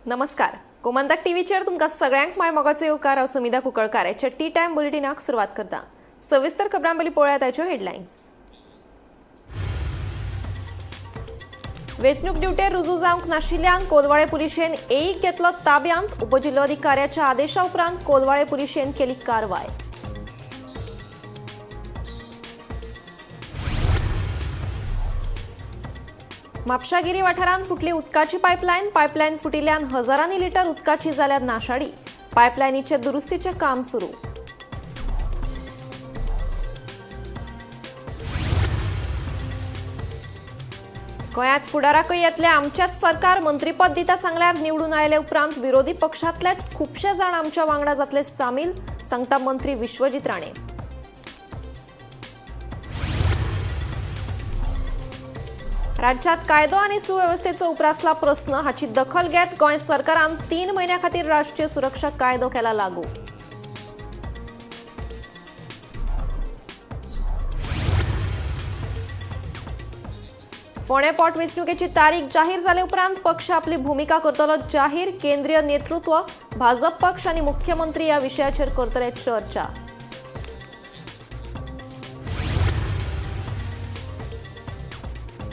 नमस्कार, गोमंतक टीव्हीचेर तुमकां सगळ्यांक माय मोगाचो येवकार. हांव समिधा कुंकळकार. हेच्या टी टायम बुलेटिनाक सुरवात करता. सविस्तर खबरां पयलीं पळोवया ताच्यो हेडलायन्स. वेंचणूक ड्युटेर रुजू जावंक नाशिल्ल्यान कोलवाळे पुलिशेन एक घेतलो ताब्यांत. उपजिल्लोधिकाऱ्याच्या आदेशा उपरांत कोलवाळे पुलिशेन केली कारवाय. म्हापशागिरी वाठारांत फुटली उदकाची पायपलायन. पायपलायन फुटिल्ल्यान हजारांनी लिटर उदकाची जाल्यार नाशाडी. पायपलायनीचे दुरुस्तीचें काम सुरू. गोंयांत फुडाराकय येतले आमचेच सरकार. मंत्रीपद दिता सांगल्यार निवडून आयले उपरांत विरोधी पक्षांतलेच खुबशे जाण आमच्या वांगडा जातले सामील, सांगता मंत्री विश्वजीत राणे. राज्यात कायदो आनी सुवेवस्थेचो उप्रासला प्रस्न. हाची दखल घेत गोंय सरकारान 3 म्हयन्यां खातीर राष्ट्रीय सुरक्षा कायदो केला लागू. फोंडें पोटवेंचणुकेची तारीख जाहीर जाले उपरांत पक्ष आपली भुमिका करतलो जाहीर. केंद्रीय नेतृत्व, भाजप पक्ष आनी मुख्यमंत्री ह्या विशयाचेर करतले चर्चा.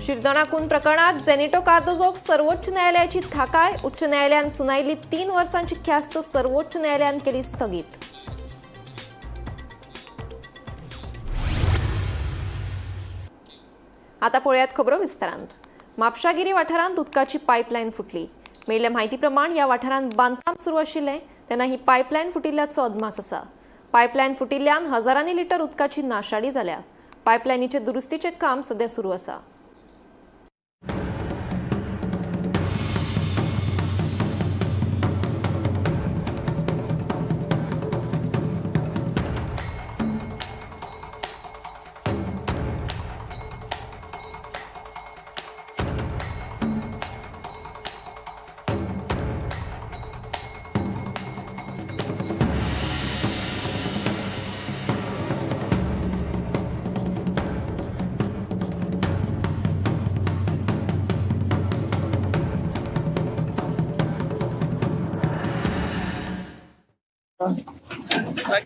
शिरदोणा खून प्रकरणात जेनिटो कार्दोजोक सर्वोच्च न्यायालयाची थाकाय. उच्च न्यायालयान सुनायिल्ली 3 वर्सांची ख्यास्त सर्वोच्च न्यायालयान केली स्थगीत. आता पळयात खबरो विस्तारांत. म्हापशागिरी वाठारांत उदकाची पायपलायन फुटली. मेळिल्ल्या म्हायती प्रमाण ह्या वाठारांत बांदकाम सुरू आशिल्लें तेन्ना ही पायपलायन फुटिल्ल्याचो अदमास आसा. पायपलायन फुटिल्ल्यान हजारांनी लिटर उदकाची नाशाडी जाल्या. पायपलायनीचे दुरुस्तीचें काम सध्या सुरू आसा.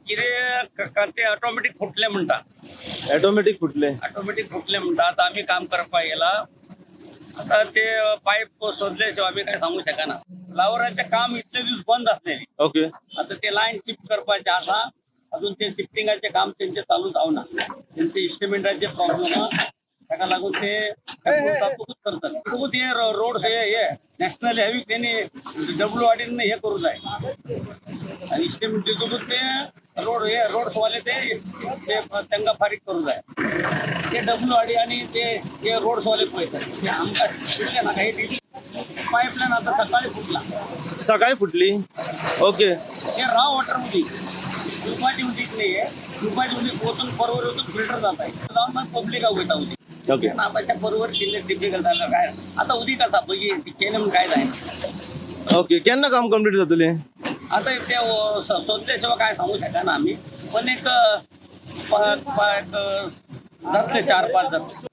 कितें ते ऑटोमॅटीक फुटले म्हणटा. ऑटोमॅटीक फुटले? ऑटोमॅटीक फुटले म्हणटा. आता आमी काम करपाक गेला, आता ते पाईप सोदले शिवाय आमी काय सांगू शकना. फ्लावराचें काम इतले दीस बंद आसलेले. आता ते लायन शिफ्ट करपाचे आसा. अजून ते शिफ्टिंगाचे काम तेंचे चालू जावना. तेंचे इन्स्ट्रुमेंटाचे प्रॉब्लेम आहा, ताका लागून ते तातूंतच करतात. तातूंत हे रोड हे हे नॅशनल हायवे त्यांनी डब्ल्यू आर हे करू जाय आणि इन्स्ट्रुमेंट दितकूच ते रोड हे रोड्सवाले ते ते तांकां फारीक करू जाय. ते डब्ल्यू आर डी आणि ते हे रोड्सवाले पळयतात. ते आमकां इतलें नाका. हे पाईपलाईन आता सकाळी फुटला. सकाळी फुटली, ओके. हे रॉ वॉटर मध्ये पिवपाची उदीक नाही आहे. पिवपाची उदीक वचून परवर वचून फिल्टर जात आहे, जाऊन मग पब्लिकाक वयता उदीक. अशा परवर किल्ले टिपिकल जाल्यार काय आता उदीक आसा पळय, केलें म्हूण काय जायना. ओके, केन्ना काम कंप्लीट जातलें? आता ते सोदले शिवाय काय सांगू शकना आमी, पण एक एक जातले, 4-5 जातले.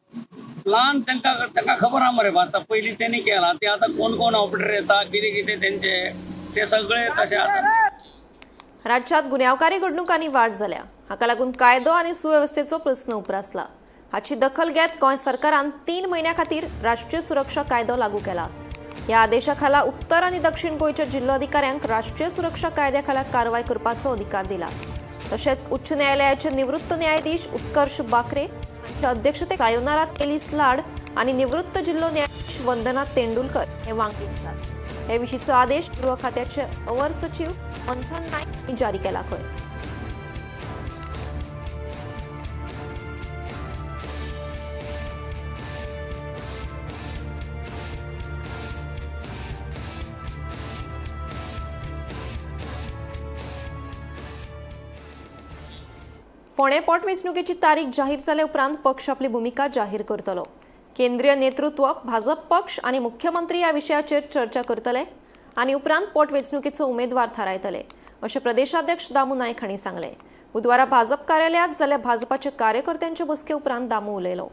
प्लान तांकां तांकां खबर आहा मरे. आतां पयलीं तेणी केलां ते. आतां कोण कोण ऑपरेटर येता, कितें कितें तेंचे ते सगळे तशें आतां. राज्यात गुन्यांवकारी घडणुकांनी वाड जाल्या. हाका लागून कायदो आनी सुवेवस्थेचो प्रस्न उप्रासला. हाची दखल घेत गोंय सरकारान 3 म्हयन्यां खातीर राष्ट्रीय सुरक्षा कायदो लागू केला. ह्या आदेशा खाला उत्तर आनी दक्षिण गोंयच्या जिल्लोधिकाऱ्यांक राष्ट्रीय सुरक्षा कायद्या खाला कारवाय करपाचो अधिकार दिला. तशेंच उच्च न्यायालयाचे निवृत्त न्यायाधीश उत्कर्ष बाकरे हांच्या अध्यक्षते सायोनारा तेलीस लाड आनी निवृत्त जिल्लो न्यायाधीश वंदना तेंडुलकर हे वांगडी आसात. हे विशींचो आदेश गृह खात्याचे अवर सचीव मंथन नायक यांनी जारी केला खंय. फोंडें पोटवेंचणुकेची तारीख जाहीर जाले उपरांत पक्ष आपली भुमिका जाहीर करतलो. केंद्रीय नेतृत्व, भाजप पक्ष आनी मुख्यमंत्री ह्या विशयाचेर चर्चा करतले आनी उपरांत पोटवेंचणुकेचो उमेदवार थारायतले, अशें प्रदेशाध्यक्ष दामू नायक हांणी सांगलें. बुधवारा भाजप कार्यालयांत जाल्ल्या भाजपाच्या कार्यकर्त्यांचे बसके उपरांत दामू उलयलो.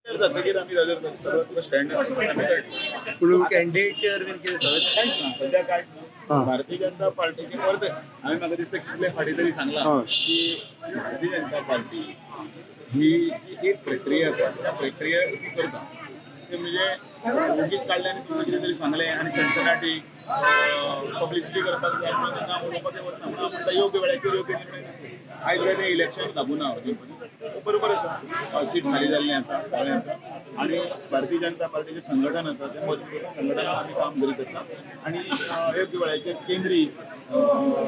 जातकीर आमी नजर सगळो स्टँड आमी काडली. पूण कॅन्डिडेटचेर बीन कितें सगळें कांयच ना, सद्या कांयच ना. भारतीय जनता पार्टीचे परत हांवें म्हाका दिसता कितले फाटीं तरी सांगलां की भारतीय जनता पार्टी ही एक प्रक्रिया आसा, त्या प्रक्रिया ती करता. ते म्हणजे ओगीच काडलें आनी तुमकां कितें तरी सांगलें आनी सनसनाटी पब्लिसिटी करपाक जाय म्हणून तांकां उलोवपाक वचना. म्हणून हांव म्हणटा योग्य वेळाचेर योग्य निर्णय घेतले. आयज काय तें इलेक्शन लागूना अजून पर्यंत, बरोबर आसा, सीट खाली जाल्लें आसा, सगळें आसा आनी भारतीय जनता पार्टीचें संघटन आसा, तें मजबूत आसा, संघटनान आमी काम करीत आसा आनी योग्य वेळाचेर केंद्रीय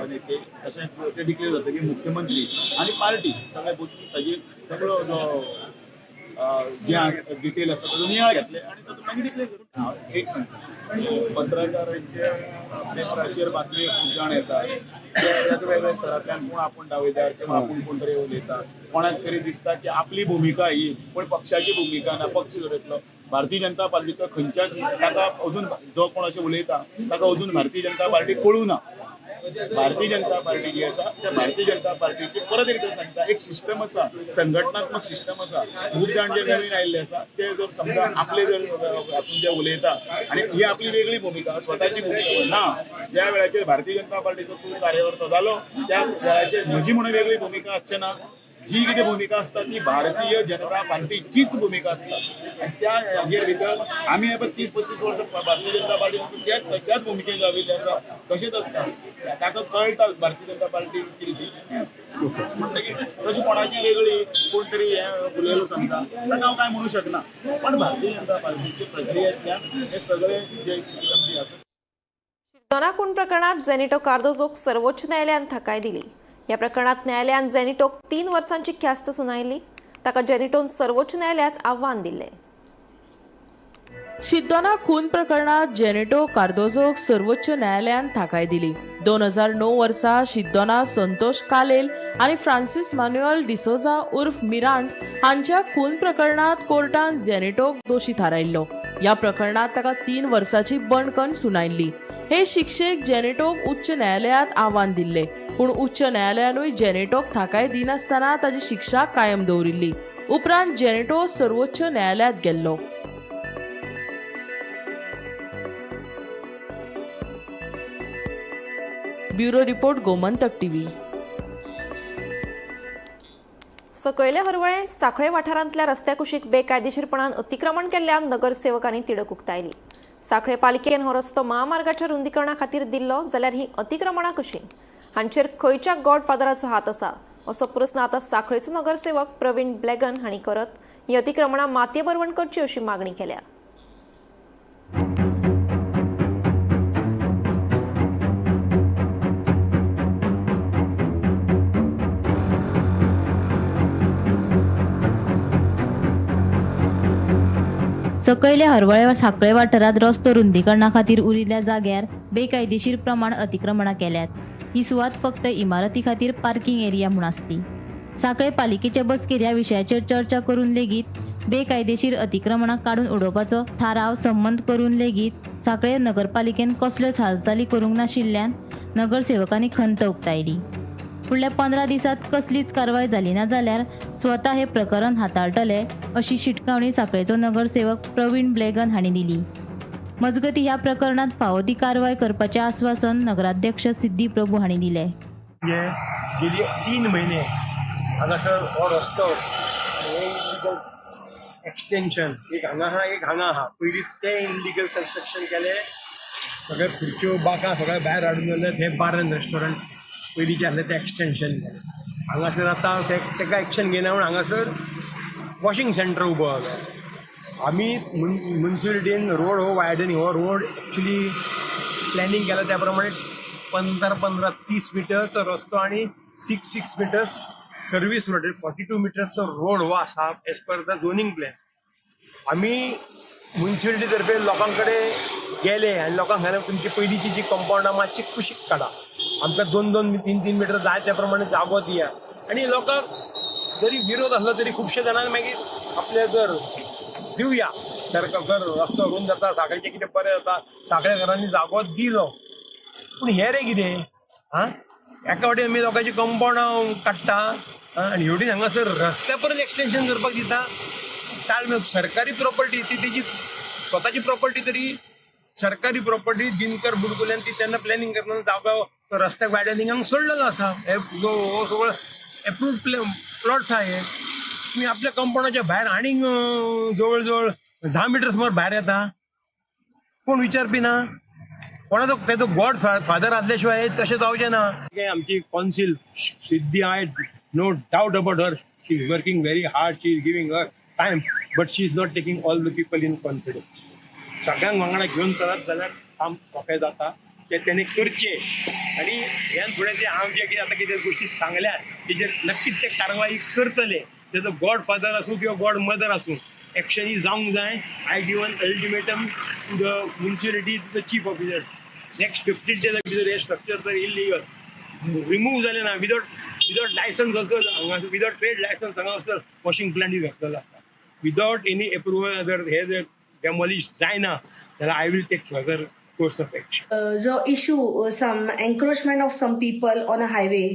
नेते तशेंच ते डिक्लेर जातकीर मुख्यमंत्री आनी पार्टी सगळे बसून ताजेर सगळो जो जे डिटेल आसा ताजो नियाळ घेतले आनी तातूंत मागीर डिक्लेर करून. हांव एक सांगता, पत्रकारांच्या पेपराचेर बातमी खूब जाण येतात, ते वेगवेगळ्या स्तरांतल्यान कोण आपूण दावयतात किंवा आपूण कोण तरी उलयता, कोणाक तरी दिसता की आपली भुमिका ही, पूण पक्षाची भुमिका ना. पक्ष दवरतलो भारतीय जनता पार्टीचो खंयच्याच ताका अजून जो कोण अशें उलयता ताका अजून भारतीय जनता पार्टी कळूं ना. भारतीय जनता पार्टी जी आसा त्या भारतीय जनता पार्टीची परत एकदां सांगता, एक सिस्टम आसा, संघटनात्मक सिस्टम आसा. खूब जाण जे नवीन आयिल्ले आसा ते जर समजा आपले जर हातून जे उलयता आनी ही आपली वेगळी भुमिका, स्वताची भुमिका ना. ज्या वेळाचेर भारतीय जनता पार्टीचो तूं कार्यकर्तो जालो त्या वेळाचेर म्हजी म्हणून वेगळी भुमिका आसचे ना. जी कितें भुमिका आसता ती भारतीय जनता पार्टीचीच भुमिका आसता आनी त्या हाजेर भितर आमी हे पळय 30-35 वर्सां भारतीय जनता पार्टी त्याच त्याच भुमिकेन राविल्ले आसा, तशेंच आसता. ताका कळटा भारतीय जनता पार्टी कितें ती आसता. म्हणटकीर तशी कोणाची वेगळी कोण तरी हें उलयलो सांगता ताका हांव कांय म्हणूं शकना, पण भारतीय जनता पार्टीचे प्रक्रियेंतल्यान हे सगळे जे सिस्टम जी आसा. शिरदोना खून प्रकरणात जेनिटो कार्दोजोक सर्वोच्च न्यायालयान थाकाय दिली. ह्या प्रकरणात न्यायालयान जेनिटोक 3 वर्सांची ख्यास्त सुनायली. ताका जेनिटोन सर्वोच्च न्यायालयात आव्हान दिल्लें. शिरदोना खून प्रकरणात जेनेटो कार्दोजोक सर्वोच्च न्यायालयान थाकाय दिली. 2009 वर्सा शिरदोना संतोष कालेल आनी फ्रांसीस मान्युएल डिसोजा उर्फ मिरांड हांच्या खून प्रकरणात कोर्टान जेनेटोक दोशी थारायल्लो. ह्या प्रकरणात ताका 3 वर्साची बंदखण सुनायल्ली. हे शिक्षेक जेनेटोक उच्च न्यायालयात आव्हान दिल्ले, पूण उच्च न्यायालयानूय जेनेटोक थाकाय दिनासतना ताची शिक्षा कायम दवरिल्ली. उपरांत जेनेटो सर्वोच्च न्यायालयात गेल्लो. Bureau report, Gomantak TV. सकयले हरवळे साखळे वाठारांतल्या रस्त्या कुशीक बेकायदेशीरपणान अतिक्रमण केल्ल्यान नगरसेवकांनी तिडक उक्तायली. साखळे पालिकेन हो रस्तो महामार्गाच्या रुंदीकरणा खातीर दिल्लो जाल्यार ही अतिक्रमणां कशीं, हांचेर खंयच्या गॉडफादराचो हात आसा असो प्रस्न आतां साखळेचो नगरसेवक प्रवीण ब्लॅगन हांणी करत ही अतिक्रमणां मातये भरवण करची अशी मागणी केल्या. सकयले हरवळे साखळे वाठारांत रस्तो रुंदीकरणा खातीर उरिल्ल्या जाग्यार बेकायदेशीर प्रमाण अतिक्रमणां केल्यात. ही सुवात फक्त इमारती खातीर पार्किंग एरिया म्हूण आसली. साखळे पालिकेचे बसकेर ह्या विशयाचेर चर्चा करून लेगीत बेकायदेशीर अतिक्रमणां काडून उडोवपाचो थाराव संमत करून लेगीत साखळे नगरपालिकेन कसल्योच हालचाली करूंक नाशिल्ल्यान नगरसेवकांनी खंत उक्तायली. फुडल्या 15 दिसांत कसलीच कारवाय जाली ना जाल्यार स्वता हे प्रकरण हाताळटले अशी शिटकावणी साखळेचो नगरसेवक प्रवीण ब्लेगन हांणी दिली. मजगती ह्या प्रकरणात फावो ती कारवाय करपाचें आस्वासन नगराध्यक्ष सिद्धी प्रभू हांणी दिलें. गेली 3 म्हयने हांगासर हो रस्तो इलिगल एक्सटेन्शन एक हांगा आहा, एक हांगा आहा. पयलीं तें इलिगल कन्स्ट्रक्शन केलें, सगळे खुर्च्यो बांकां सगळे भायर हाडून दवरले. हें बार आनी रेस्टॉरंट पयलीं जें आसलें तें एक्सटेन्शन केलें. हांगासर आतां तेका एक्शन घेयना म्हूण हांगासर वॉशिंग सेंटर उबो जाला. आमी मुन्सिपालिटीन रोड हो वायडनिंग हो रोड एक्चुली प्लॅनिंग केला त्या प्रमाणे 15 15 30 मिटरचो रस्तो आनी 6 मिटर्स सर्वीस रोड, 42 मिटर्सचो रोड हो आसा as per the zoning plan. आमी मुन्सिपालिटी तर्फे लोकां कडेन गेले आनी लोकांक सांगलें तुमची पयलींची जी कंपाउंड आहा मातशी कुशीक काडा, आमकां 2-2 3-3 मिटर जाय त्या प्रमाणे जागो दिया. आनी लोकांक जरी विरोध आसलो तरी खुबशे जाणांक मागीर आपले जर दिवया सरकार जर रस्तो रुंद जाता साखळेचें कितें बरें जाता, साखळे घरांनी जागो दिलो. पूण हें रे कितें आं, एका वाटेन आमी लोकांची कंपाउंडां काडटा आनी हेवटेन हांगासर रस्त्या पर्यंत एक्सटेन्शन करपाक दिता. ताळमेळ. सरकारी प्रॉपर्टी ती तेजी स्वताची प्रॉपर्टी तरी सरकारी प्रॉपर्टी दिनकर बुडकुल्यान ती तेन्ना प्लॅनिंग करतना जागो तो रस्त्याक वायडनिंगाक सोडलेलो आसा. हे जो हो सगळो एप्रूव्ड प्लॉट्स आहा. हे तुमी आपल्या कंपाउंडाच्या भायर आनीक जवळ जवळ 10 मिटर सुमार भायर येता. कोण विचारपी ना कोणाचो. तेजो गॉड फादर आसल्या शिवाय तशें जावचें ना. आमची council Siddhi, I no doubt about her, she is working very hard, she is giving her time, but she is not taking all the people in confidence. सगळ्यांक वांगडा घेवन चलत जाल्यार काम सोंपें जाता. तें तेणी करचें आनी ह्यान फुडें तें हांव जें कितें आतां कितें गोश्टी सांगल्यात तेजेर नक्कीच ते कारवाई करतले. तेजो गॉड फादर आसूं किंवा गॉड मदर आसूं, एक्शन ही जावंक जाय. I give an ultimatum to the municipality, to the chief officer, next 15 डेजा भितर हे स्ट्रक्चर जर इलिगल रिमूव्ह जालें ना, विदाउट लायसन्स आसत हांगा, विदाउट ट्रेड लायसन्स हांगा आसत वॉशिंग प्लांट घातलेलो आसता, विदाउट एनी एप्रुवल जर हे जर डेमोलिश जायना जाल्यार I will take further course of action. जो issue some encroachment of some people on a highway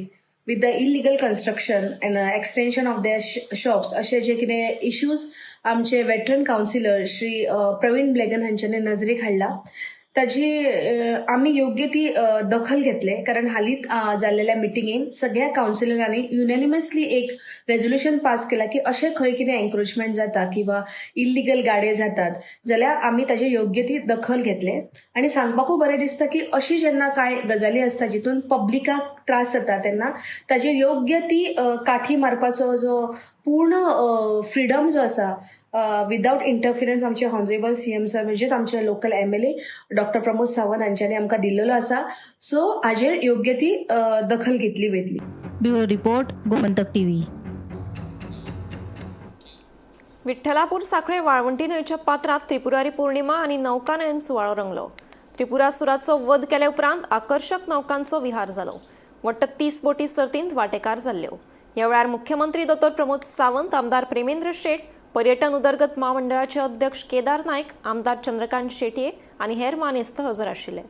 with the illegal construction and extension of their shops, अशे जे कितें इश्यूज आमचे वेटरन कावन्सिलर श्री प्रवीण ब्लेगन हांच्यानी नजरेक हाडला, ताजी आमी योग्य ती दखल घेतले. कारण हालींच जाल्लेल्या मिटिंगेन सगळ्या कावन्सिलरांनी युनॅनिमसली एक रेजोल्युशन पास केला की अशें खंय कितें एन्क्रोचमेंट जाता किंवा इल्लिगल गाडे जातात जाल्यार आमी ताजी योग्य ती दखल घेतले. आनी सांगपाकूय बरें दिसता की अशी जेन्ना कांय गजाली आसता जितून पब्लिकाक त्रास जाता तेन्ना ताजेर योग्य ती काठी मारपाचो जो पूर्ण फ्रिडम जो आसा विदाउट इंटरफिरन्स आमचे ऑनरेबल सीएम सर म्हणजेच आमचे local MLA doctor Pramod Sawant हांच्यांनी आमकां दिल्लेलो आसा. सो हाजेर योग्य ती दखल घेतली वयतली. Bureau report, Gomantak TV. Vithalapur Sanquelim Valvanti न्हंयच्या पात्रांत त्रिपुरारी पौर्णिमा आनी नौकानयन सुवाळो रंगलो. त्रिपुरासुराचो वध केले उपरांत आकर्शक नौकांचो विहार जालो. वट्ट 30 बोटी सर्तींत वांटेकार जाल्ल्यो. ह्या वेळार मुख्यमंत्री दोतोर प्रमोद सावंत, आमदार प्रेमेंद्र शेट, पर्यटन उदरगत म्हामंडळाचे अध्यक्ष केदार नायक, आमदार चंद्रकांत शेटये आनी हेर मानेस्त हजर आशिल्ले.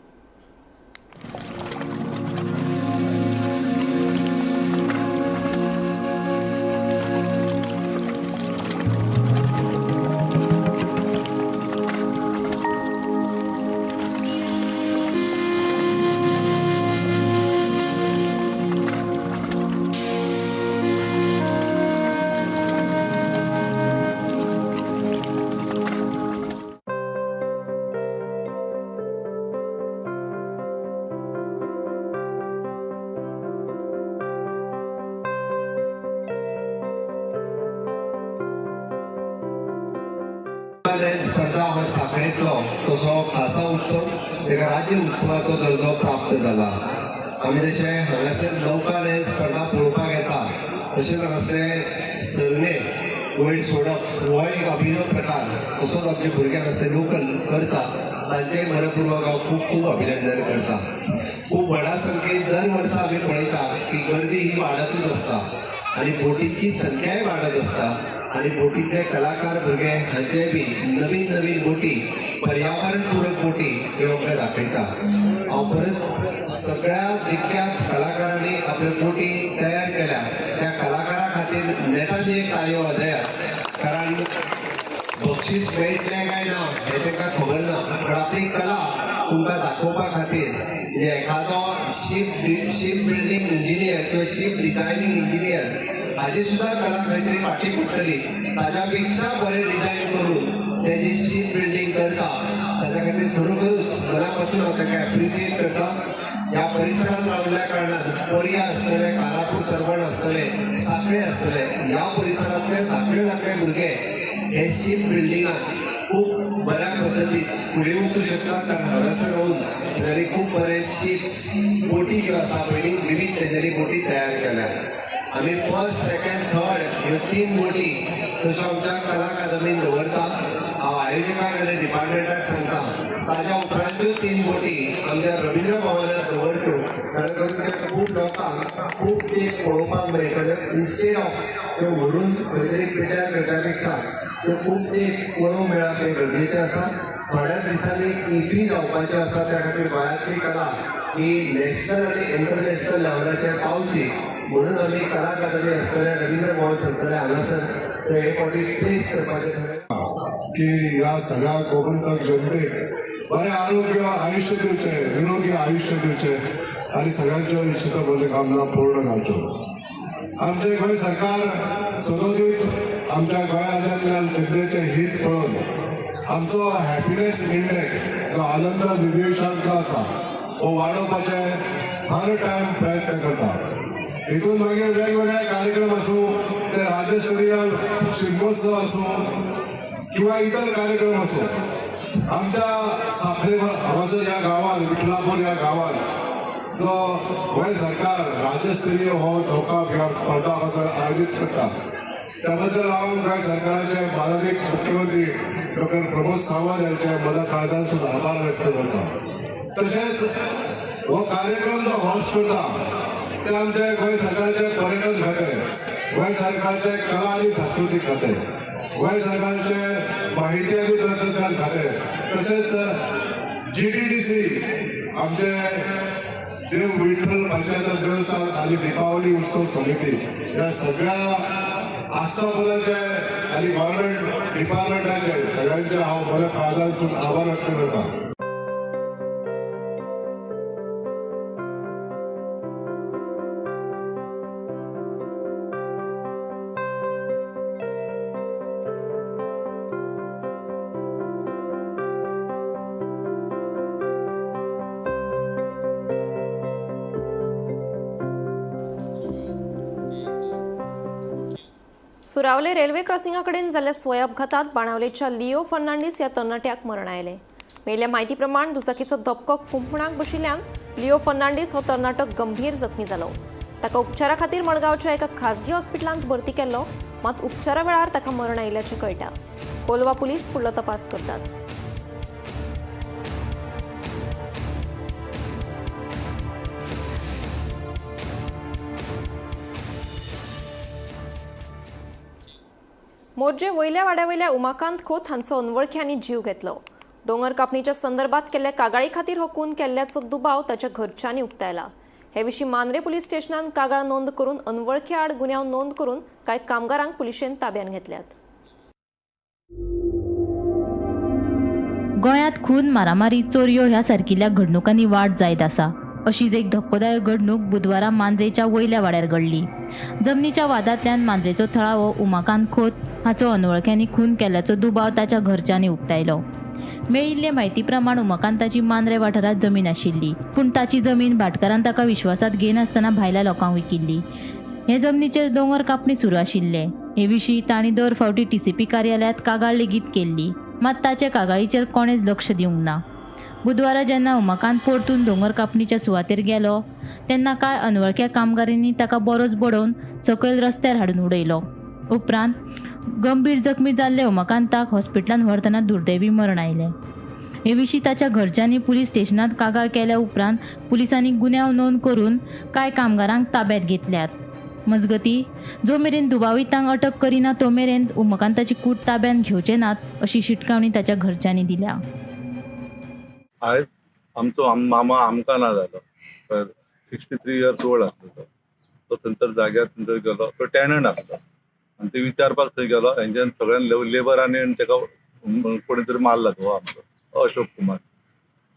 स्पर्धा हो सांखळेंतलो तसो खासा उत्सव ताका राज्य उत्सवाचो दर्जो प्राप्त जाला. आमी जशें हांगासर नौका स्पर्धा पळोवपाक येता तशेंच हांगासरले सरणे वयर सोडप हो एक अभिनव प्रकार तसोच आमच्या भुरग्यांक आसले लोकल करता, तांचेय मनपूर्वक हांव खूब खूब अभिनंदन करता. खूब व्हडा संख्येन दर वर्सा आमी पळयता की गर्दी ही वाडतूच आसता आनी बोटींची संख्याय वाडत आसता आनी बोटीचे कलाकार भुरगे हांचे बी नवीन नवीन बोटी, पर्यावरण पूरक बोटी ह्यो आमकां दाखयता. हांव परत सगळ्या जितक्या कलाकारांनी आपल्यो बोटी तयार केल्या त्या कलाकारा खातीर नेटान एक ताळयो वाजयात, कारण बक्षीस मेळटलें काय ना हें तांकां खबर ना, पण आपली कला तुमकां दाखोवपा खातीर म्हणजे एखादो शीप बिल्डींग इंजिनियर किंवा शीप डिझायनींग इंजिनियर हाजी सुद्दां कला खंय तरी फाटी पडटली, ताज्या पेक्षा बरें डिझायन करून ते जी शीप बिल्डींग करता ताज्या खातीर खरोखरूच मना पासून हांव तांकां एप्रिसिएट करता. ह्या परिसरांत रावल्ल्या कारणान पर्या आसतले, कारापूर सरवण आसतले, सांखळे आसतले, ह्या परिसरांतले धाकले धाकले भुरगे हे शीप बिल्डिंगान खूब बऱ्या पद्दतीन फुडें वचूं शकता, कारण हांगासर रावून तांणी खूब बरे शिप्स बोटी ज्यो आसा पळय विवीध तेज्यांनी बोटी तयार केल्या. आमी फर्स्ट, सेकंड, थर्ड ह्यो 3 बोटी तश्यो आमच्या कला अकादमीन दवरता. हांव आयोजकांक आनी डिपार्टमेंटाक सांगता ताज्या उपरांत्यो 3 बोटी आमच्या रवींद्र भवनात दवरच्यो, कारण करून ते खूब लोकांक खूब ते पळोवपाक मेळटले. इन्स्टेड ऑफ त्यो व्हरून खंय तरी पिड्ड्यार करच्या पेक्षा त्यो खूब ते पळोवंक मेळप हें गरजेचें आसा. थोड्याच दिसांनी इफी जावपाची आसा, त्या खातीर गोंयांतली कला ही नॅशनल आनी इंटरनॅशनल लेवलाचेर पावची म्हणून आमी कला अकादमी आसतले, रवींद्र भवन आसतले हांगासर ते हे फावटी प्लेस करपाचें थारायलां. की ह्या सगळ्या गोमंतक जनतेक बरें आरोग्य आयुष्य दिवचें, निरोगी आयुष्य दिवचें आनी सगळ्यांच्यो इश्ट मनोकामना पूर्ण जावच्यो. आमचें गोंय सरकार सदोदीत आमच्या गोंय राज्यांतल्या जनतेचें हित पळोवन आमचो हॅपिनेस इंडेक्स जो आनंद निर्देशांक आसा हो वाडोवपाचे हर टायम प्रयत्न करता. हितून मागीर वेगवेगळे कार्यक्रम आसूं, ते राज्यस्तरीय शिगमोत्सव आसूं किंवा इतर कार्यक्रम असो, आमच्या साखळे हांगासर ह्या गांवान, विठलापूर ह्या गांवान जो गोंय सरकार राज्यस्तरीय हो नौका विहार स्पर्धा हांगासर आयोजीत करता, त्या बद्दल हांव गोंय सरकाराचे माननीय मुख्यमंत्री डॉक्टर प्रमोद सावंत यांच्या मना काळजांसून आभार व्यक्त करता. तशेंच हो कार्यक्रम जो होस्ट करता ते आमचे गोंय सरकारचे पर्यटन खातें, गोंय सरकारचे कला आनी सांस्कृतीक खातें, गोंय सरकारचे माहिती आनी तंत्रज्ञान खातें, तशेंच जीटीडीसी, आमचे देव विठ्ठल पंचायत देवस्थान आनी दीपावली उत्सव समिती, ह्या सगळ्या आस्थापनाचे आनी गव्हर्नमेंट डिपार्टमेंटाचे सगळ्यांचे हांव बऱ्या काळजांसून आभार व्यक्त करता. सुरावले रेल्वे क्रॉसिंगा कडेन जाल्ल्या स्वय अपघातात बाणावलेच्या लिओ फर्नांडीस ह्या तरणाट्याक मरण आयलें. मेळिल्ल्या म्हायती प्रमाण दुचाकीचो धपको कुंपणाक बशिल्ल्यान लिओ फर्नांडीस हो तरणाटो गंभीर जखमी जालो. ताका उपचारा खातीर मडगांवच्या एका खाजगी हॉस्पिटलांत भरती केल्लो, मात उपचारा वेळार ताका मरण आयिल्ल्याचें कळटा. कोलवा पुलीस फुडलो तपास करतात. मोरजे वयल्या वाड्यावयल्या उमाकांत खोत हांचो अनवळख्यांनी जीव घेतलो. दोंगर कापणीच्या संदर्भात केल्ल्या कागाळी खातीर हो खून केल्ल्याचो दुबाव ताच्या घरच्यांनी उक्तायला. हे विशीं मांद्रे पुलीस स्टेशनान कागाळ नोंद करून अनवळखी आड गुन्यांव नोंद करून कांय कामगारांक पुलिशेन ताब्यात घेतल्यात. गोंयांत खून, मारामारी, चोरयो ह्या सारकिल्ल्या घडणुकांनी वाड जायत आसा. अशीच एक धक्कोदायक घडणूक बुधवारा मांद्रेच्या वयल्या वाड्यार घडली. जमनीच्या वादांतल्यान मांद्रेचो थळावो उमाकांत खोत हाचो अनवळख्यांनी खून केल्ल्याचो दुबाव ताच्या घरच्यांनी उक्तायलो. मेळिल्ले म्हायती प्रमाण उमाकांताची मांद्रे वाठारांत जमीन आशिल्ली, पूण ताची जमीन भाटकारान ताका विश्वासांत घेनासतना भायल्या लोकांक विकिल्ली. हे जमनीचेर दोंगर कापणी सुरू आशिल्ले. हे विशीं तांणी दर फावटी टीसीपी कार्यालयांत कागाळ लेगीत केल्ली, मात ताचे कागाळीचेर कोणेच लक्ष दिवंक ना. बुधवारा जेन्ना उमाकांत परतून दोंगर कापणीच्या सुवातेर गेलो तेन्ना कांय अनवळख्या कामगारांनी ताका बरोच बडोवन सकयल रस्त्यार हाडून उडयलो. उपरांत गंभीर जखमी जाल्ले उमाकांताक हॉस्पिटलांत व्हरतना दुर्दैवी मरण आयलें. हे विशीं ताच्या घरच्यांनी पुलीस स्टेशनांत कागाळ केल्या उपरांत पुलिसांनी गुन्यांव नोंद करून कांय कामगारांक ताब्यात घेतल्यात. मजगती, जो मेरेन दुबावितांक अटक करिना तो मेरेन उमाकांताची कूड ताब्यात घेवचे नात अशी शिटकावणी ताच्या घरच्यांनी दिल्या. आयज आमचो मामा आमकां ना जालो. 63 इयर्स ओल्ड आसलो तो. थंयसर जाग्यार थंयसर गेलो, तो टेनंट आसलो आनी ते विचारपाक थंय गेलो. हेंच्यान सगळ्यान लेबरांनी आनी ताका कोणी तरी मारला. तो आमचो अशोक कुमार,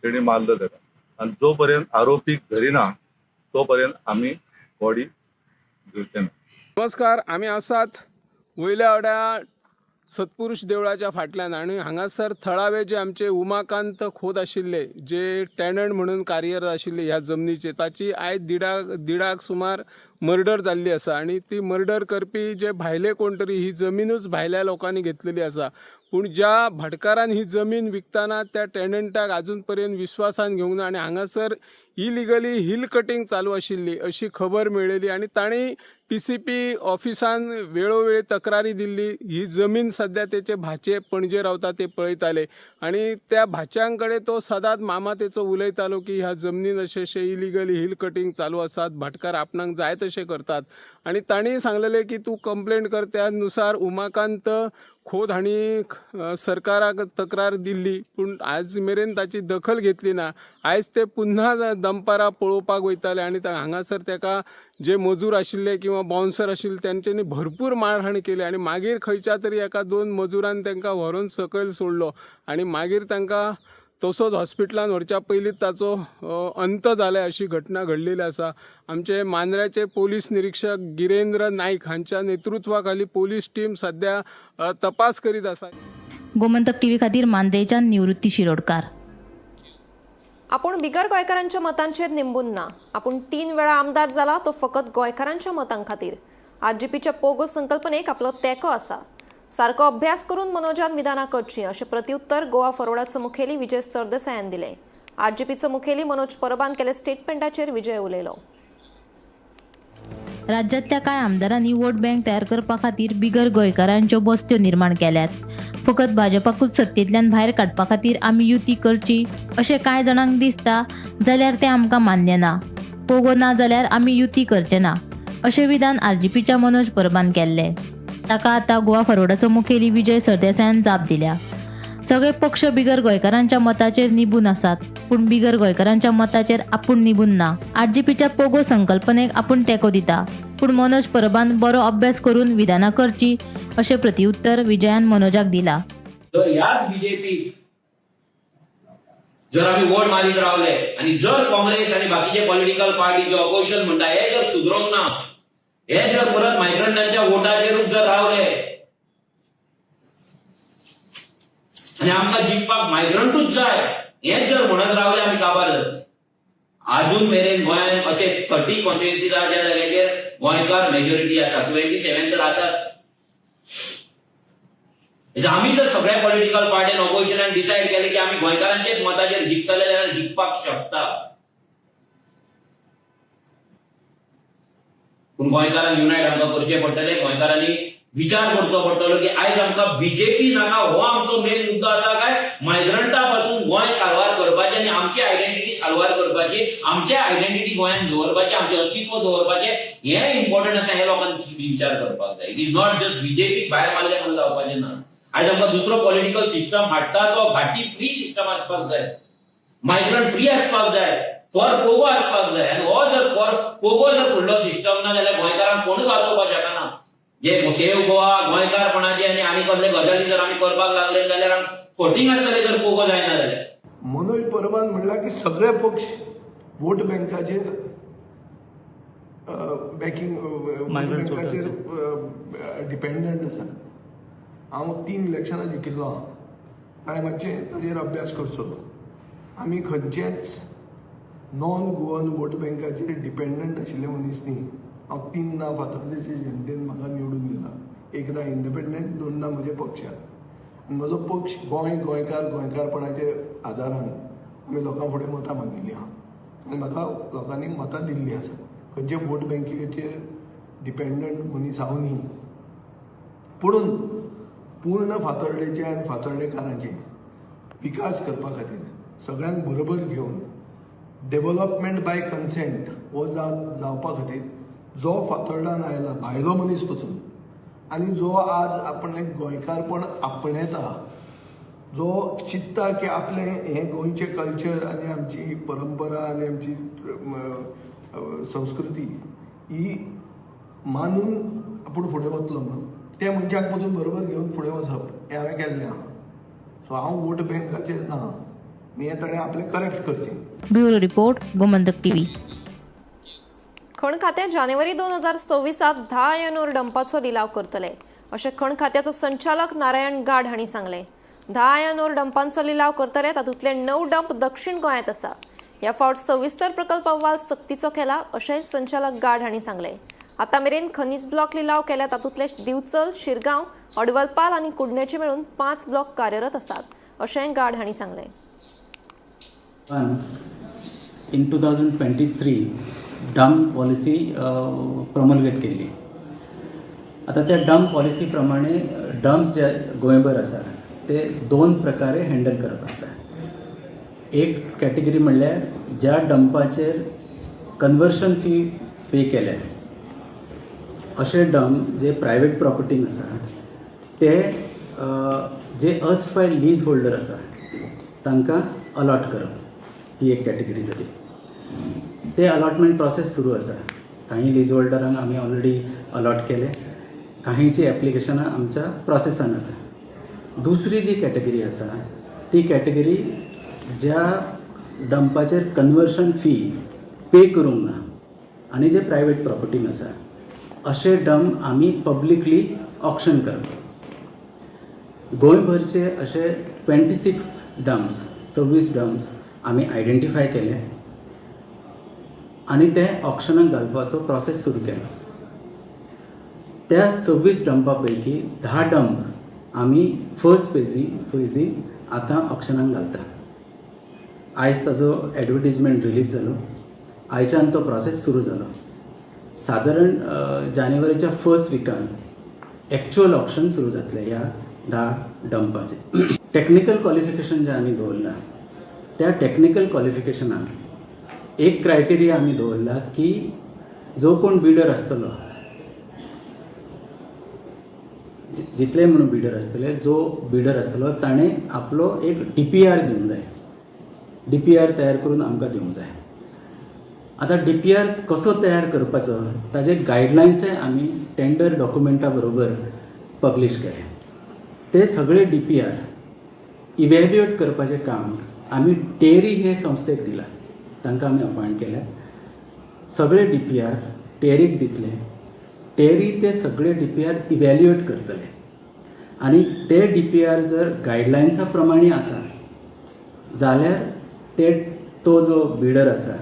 तेणी मारलो ताका. आनी जो पर्यंत आरोपीक धरिना तो पर्यंत आमी बॉडी घेवचे ना. नमस्कार, आमी आसात वयल्या वाड्या सत्पुरुष देवळाच्या फाटल्यान आनी हांगासर थळावे जे आमचे उमाकांत खोत आशिल्ले, जे टेनंट म्हणून कार्यरत आशिल्ले ह्या जमनीचे, ताची आयज दिडाक सुमार मर्डर जाल्ली आसा. आनी ती मर्डर करपी जे भायले कोण तरी, ही जमिनूच भायल्या लोकांनी घेतलेली आसा. पूण ज्या भाटकारान ही जमीन विकतना त्या टेनंटाक अजून पर्यंत विश्वासान घेवंक ना आनी हांगासर इलिगली हिल कटींग चालू आशिल्ली अशी खबर मेळ्ळी आनी तांणी टीसीपी ऑफिसान वेळोवेळी तक्रारी दिल्ली. ही जमीन सद्या तेचे भाचे पणजे रावता ते पळयताले आनी त्या भाच्यां कडेन तो सदांच मामा तेचो उलयतालो की ह्या जमनीन अशें अशें इलिगली हिल कटींग चालू आसात, भाटकार आपणाक जाय तशें करतात. आनी तांणी सांगलेलें की तूं कंप्लेन कर. त्या नुसार उमाकांत खोत हांणी सरकाराक तक्रार दिल्ली, पूण आज मेरेन ताची दखल घेतली ना. आयज ते पुन्हा दनपारां पळोवपाक वयताले आनी हांगासर तेका जे मजूर आशिल्ले किंवा बाउन्सर आशिल्ले तेंच्यांनी भरपूर मारहाण केली आनी मागीर खंयच्या तरी एका दोन मजुरान तांकां व्हरून सकयल सोडलो आनी मागीर तांकां तसोच हॉस्पिटलान व्हरच्या पयलींच ताचो अंत जाला अशी घटना घडलेली आसा. आमचे मांद्र्याचे पोलीस निरीक्षक गिरेंद्र नाईक हांच्या नेतृत्वाखाली पोलीस टीम सध्या तपास करीत आसा. गोमंतक टीव्ही खातीर मांद्रेच्यान निवृत्ती शिरोडकार. आपूण बिगर गोंयकारांच्या मतांचेर निंबून ना. आपूण 3 वेळा आमदार जाला तो फकत गोंयकारांच्या मतां खातीर. आरजीपीच्या पोगो संकल्पनेक आपलो तेंको आसा. सारको अभ्यास करून मनोजान विधानां करची अशें प्रत्युत्तर गोवा फॉरवर्डाचो मुखेली विजय सरदेसायान दिलें. आरजीपीचो मुखेली मनोज परबान केले स्टेटमेंटाचेर विजय उलयलो. राज्यांतल्या कांय आमदारांनी वोट बँक तयार करपा खातीर बिगर गोंयकारांच्यो बस्त्यो निर्माण केल्यात. फकत भाजपाकूच सत्तेंतल्यान भायर काडपा खातीर आमी युती करची अशें कांय जाणांक दिसता जाल्यार तें आमकां मान्य ना. पोगो ना जाल्यार आमी युती करचे ना अशें विधान आरजीपीच्या मनोज परबान केल्लें. ताका आतां गोवा फॉरवर्डाचो मुखेली विजय सरदेसायान जाप दिल्या. सगळे पक्ष बिगर गोंयकारांच्या मताचेर निबून आसात, पूण बिगर गोंयकारांच्या मताचेर आपूण निबून ना. आरजीपीच्या पोगो संकल्पनेक आपूण तेंको दिता, पूण मनोज परबान बरो अभ्यास करून विधानां करची अशें प्रतिउत्तर विजयान मनोजाक दिला. जर ह्याच बीजेपी जर आमी वोट मारीत रावले आनी जर काँग्रेस आनी बाकीचे पॉलिटिकल पार्टी जे ऑपोजिशन म्हणटा हे जर सुदरोंक ना, हे जर परत मायग्रंटांच्या वोटाचेरूच जर रावले आनी आमकां जिखपाक मायग्रंटूच जाय हेच जर म्हणत रावले आमी काबार जातले. आजून मेरेन गोंयांत अशे 30 कॉन्स्टिट्युएन्सीज आहा ज्या जाग्याचेर गोंयकार मेजॉरिटी आसा, 27 तर आसात. आमी जर सगळ्या पॉलिटिकल पार्टीन ऑपोजिशनान डिसायड केलें की आमी गोंयकारांचेच मताचेर जिखतले जाल्यार जिखपाक शकता. पूण गोंयकारांक युनायट आमकां करचें पडटलें. गोंयकारांनी विचार करचो पडटलो की आयज आमकां बीजेपी नाका हो आमचो मेन मुद्दो आसा काय मायग्रंटा पासून गोंय साल्वार करपाचें आनी आमची आयडेंटिटी साल्वार करपाची, आमची आयडेंटिटी गोंयांत दवरपाची, आमचें अस्तित्व दवरपाचें हें इम्पॉर्टंट आसा हें लोकांनी विचार करपाक जाय. It is not just बीजेपीक भायर मारलें म्हणून जावपाचें ना. आयज आमकां दुसरो पॉलिटिकल सिस्टम हाडटा तो घाटी फ्री सिस्टम आसपाक जाय, मायग्रंट फ्री आसपाक जाय, फॉर पोगो आसपाक जाय. आनी हो जर फॉर पोगो जर फुडलो सिस्टम ना जाल्यार गोंयकारांक कोणूच वाचोवपाक शकना. जे सेव गोवा गोंयकारपणाचे आनी आनी कसले गजाली जर आमी करपाक लागले जाल्यार फटींग आसतले जर पोगो जायना जाल्यार. मनोज परबान म्हणला की सगळे पक्ष वोट बँकाचेर बँकिंग बँकाचेर डिपेंडंट आसा. हांव 3 इलेक्शनां जिखिल्लो आहा, हांवें मातशें ताजेर अभ्यास करचो. आमी खंयचेच नॉन गोवन वोट बँकाचेर डिपेंडंट आशिल्ले मनीस न्ही. हांव 3 फातर्पेचे जनतेन म्हाका निवडून दिला, 1 इंडिपेंडंट, 2 म्हज्या पक्षान. आनी म्हजो पक्ष गोंय गोंयकार गोंयकारपणाचे आदारान आमी लोकां फुडें मतां मागिल्लीं आहा आनी म्हाका लोकांनी मतां दिल्लीं आसा. खंयचे वोट बँकेचेर डिपेंडंट मनीस हांव न्ही. पुणून पूर्ण फातर्डेचे आनी फातर्डेकारांचे विकास करपा खातीर सगळ्यांक बरोबर घेवन डेव्हलपमेंट बाय कन्सेंट हो जावपा खातीर जो फातर्डान आयला भायलो मनीस पसून आनी जो आज आपणें गोंयकारपण आपणयता, जो चिंत्ता की आपलें हें गोंयचें कल्चर आनी आमची परंपरा आनी आमची संस्कृती ही मानून आपूण फुडें वतलो म्हणून त्या मनशाक पसून बरोबर घेवन फुडें वचप हें हांवें केल्लें आहा. सो हांव वोट बँकाचेर ना आनी हें ताणें आपलें करेक्ट करचें. Bureau report, Gomantak TV. खण खातें जानेवारी 2026 10 आयर्न ओर डंपाचो लिलाव करतले अशें खण खात्याचो संचालक नारायण गाड हांणी सांगलें. 10 आयर्न ओर डंपांचो लिलाव करतले, तातूंतले 9 डंप दक्षिण गोंयांत आसा. ह्या फावट सविस्तर प्रकल्प अहवाल सक्तीचो केला अशेंय संचालक गाड हांणी सांगलें. आतां मेरेन खनीज ब्लॉक लिलाव केल्या तातूंतले दिवचल, शिरगांव, अडवलपाल आनी कुडणेचे मेळून 5 ब्लॉक कार्यरत आसात अशेंय गाड हांणी सांगलें. In 2023 dump policy promulgate केल्ली. आतां त्या डम्प पॉलिसी प्रमाणे डम्प्स जे गोंयभर आसा ते 2 प्रकारे हँडल करप आसता. एक कॅटेगरी म्हणल्यार ज्या डंपाचेर कन्वर्शन फी पे केल्या अशे डम्प जे प्रायवेट प्रॉपर्टीन आसा ते जे अर्स्टवायल लीज होल्डर आसा तांकां अलॉट करप ही एक कॅटेगरी जाली. ते अलॉटमेंट प्रोसेस सुरू आसा. काही लीज होल्डरांक आमी ऑलरेडी अलॉट केले, काहींची एप्लिकेशनां आमच्या प्रोसेसान आसा. दुसरी जी कॅटेगरी आसा ती कॅटेगरी ज्या डंपाचेर कन्वर्शन फी पे करूंक ना आनी जे प्रायवेट प्रॉपर्टीन आसा अशे डंप आमी पब्लिकली ऑक्शन करप. गोंयभरचे अशे 26 डंप्स, 26 डंप्स आमी आयडेंटिफाय केले आनी ते ऑक्शनाक घालपाचो प्रोसेस सुरू केलो. त्या 26 डंपा पैकी 10 डंप आमी फर्स्ट फेजीन आतां ऑक्शनाक घालता. आयज ताजो एडवर्टीजमेंट रिलीज जालो, आयच्यान तो प्रोसेस सुरू जालो. सादारण जानेवारीच्या फर्स्ट विकान एक्चुअल ऑक्शन सुरू जातलें ह्या 10 डंपाचें. टॅक्निकल क्वॉलिफिकेशन जें आमी दवरलां त्या टॅक्निकल क्वॉलिफिकेशनाक एक क्रायटेरिया आमी दवरला की जो कोण बिडर आसतलो, जितले म्हणून बिडर आसतले, जो बिडर आसतलो ताणें आपलो एक DPR दिवंक जाय, DPR तयार करून आमकां दिवंक जाय. आतां DPR कसो तयार करपाचो ताजे गायडलायन्सय आमी टेंडर डॉक्युमेंटा बरोबर पब्लीश केले. ते सगळे DPR evaluate करपाचें काम आमी टेरी हे संस्थेक दिलां, तांकां आमी अपॉयंट केल्या. सगळे DPR टेरीक दितले, टेरी ते सगळे DPR evaluate करतले आनी ते DPR जर गायडलायन्सा प्रमाणे आसा जाल्यार ते तो जो बिडर आसा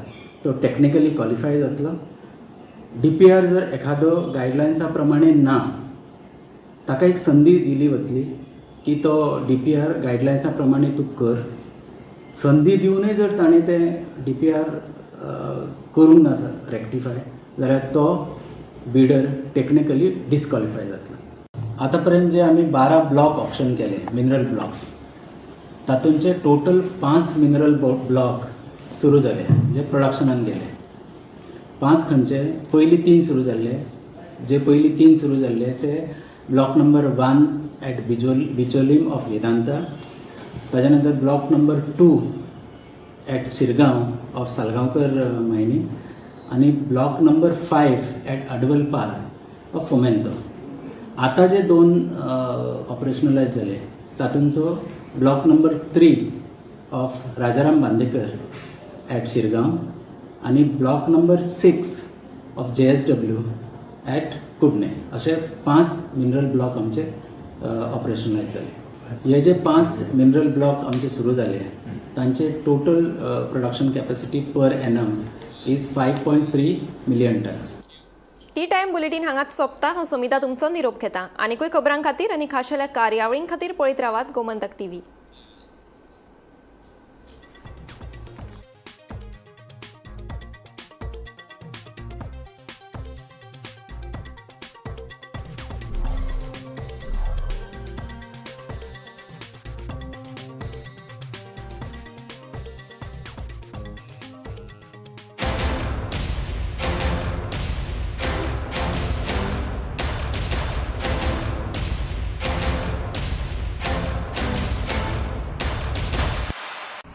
तो टॅक्निकली क्वॉलिफाय जातलो. DPR जर एखादो गायडलायन्सा प्रमाणे ना, ताका एक संदी दिली वतली की तो DPR गायडलायन्सा प्रमाणे तूं कर. संदी दिवनूय जर ताणें तें DPR करूंक ना रेक्टिफाय जाल्यार तो बिडर टॅक्निकली डिस्क्वॉलिफाय जातलो. आतां पर्यंत जे आमी 12 ब्लॉक ऑक्शन केले मिनरल ब्लॉक्स, तातूंचे टोटल 5 मिनरल ब्लॉक सुरू जाले, म्हणजे प्रोडक्शनान गेले. 5 खंयचे, पयलीं 3 सुरू जाल्ले, जे पयलीं 3 सुरू जाल्ले ते block number 1 at Bicholim of Vedanta, ताज्या नंतर block number 2 at Shirgaon of Salgaonkar mining आनी block number 5 at Advalpal of Fomento. आतां जे 2 ऑपरेशनलायज जाले तातूंचो block number 3 of Rajaram Bandekar at Shirgaon आनी block number 6 of JSW at Kudne, अशे 5 mineral block आमचे ऑपरेशनलायज जाले. हे जे 5 मिनरल ब्लॉक आमचे सुरू जाले तांचे total production capacity per annum is 5.3 million tons. Tea time bulletin हांगाच सोंपता. हांव समिता तुमचो निरोप घेता. आनीकूय खबरां खातीर आनी खाशेल्या कार्यावळीं खातीर पळयत रावात Gomantak TV.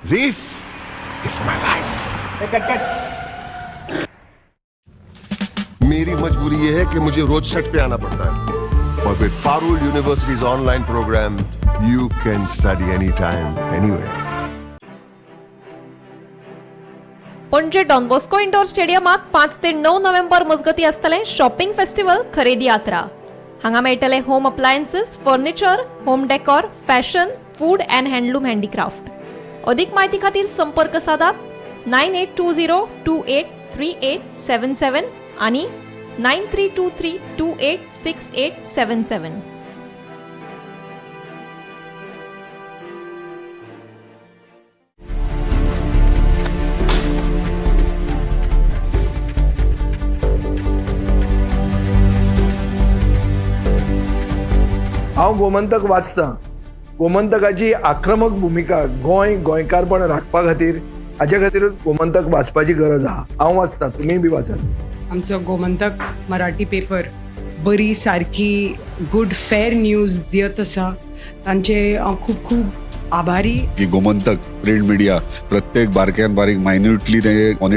This is my life. मेरी मजबूरी ये है कि मुझे रोज सेट पे आना पड़ता है और with Parul University's online program, you can study anytime, anywhere. Panaji Don Bosco indoor स्टेडियमात 5 ते 9 नोव्हेंबर मजगती आसतलें शॉपिंग फेस्टिवल खरेदी यात्रा. हांगा मेळटले home appliances, furniture, home decor, fashion, food and handloom handicraft. अधिक माहिती खातीर संपर्क साधात 9820 283877 आणि 9323 286877. हांव गोमंतक वाचतां. गोमंतकाची आक्रमक भुमिका गोंय गोंयकारपण राखपा खातीर, हाजे खातीरूच गोमंतक वाचपाची गरज आहा. हांव वाचतां, तुमीय बी वाचात. आमचो गोमंतक मराठी पेपर बरी सारकी गुड फेर न्यूज दियत आसा. तांचे हांव खूब खूब आभारी. की गोमंतक प्रिंट मिडिया प्रत्येक बारक्यान बारीक मायन्युटली ते मॉनिटर